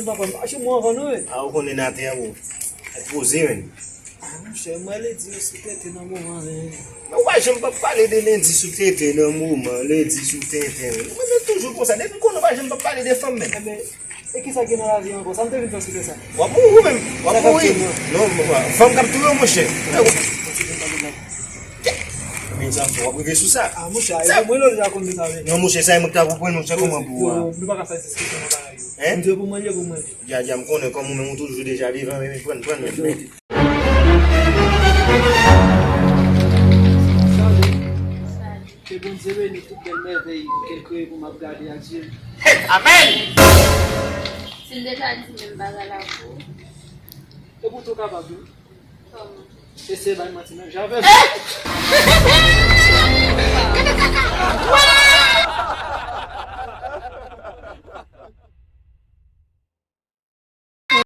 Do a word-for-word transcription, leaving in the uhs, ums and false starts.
Papa, m pa janm wè anvan non, wi. A, ou konnen nan tè a, bro. Poze, menn. Ah, monchè, mwen lendi yo sou tenten nan moman, men. Men w pa janm p ap pale de lendi sou tenten nan moman, lendi sou tenten. Mwen menm toujou konsa. Depi m konnen w pa janm p ap pale de fanm, menn. Enben, e kisa gen nan lavi ankò? Sa m te vin fè sou tè sa? W ap mouri ou menm. W ap mouri. Non, fanm k ap touye w, monchè. Men sa fè w ap rive sou sa. Ah, monchè, mwen lè deja konn de sa, wi. Non, monchè, sa e mwen ki ta konprann, monchè, kòman pou ou a? Nou pa ka fè diskisyon nan bagay yo. Hein? M di pou mwen, li pou mwen. Dja, dja, m konnen kòm ou menm ou toujou deja devan, men pran, pran, men. Ke Bondye beni tout bèl mèvèy ke l kreye pou m ap gade ak je m. Amèn! Si l deja di menm bagay la pou ou. E pou tou kapab, wi. Kòman? Eseye bay manti menm jan avè m.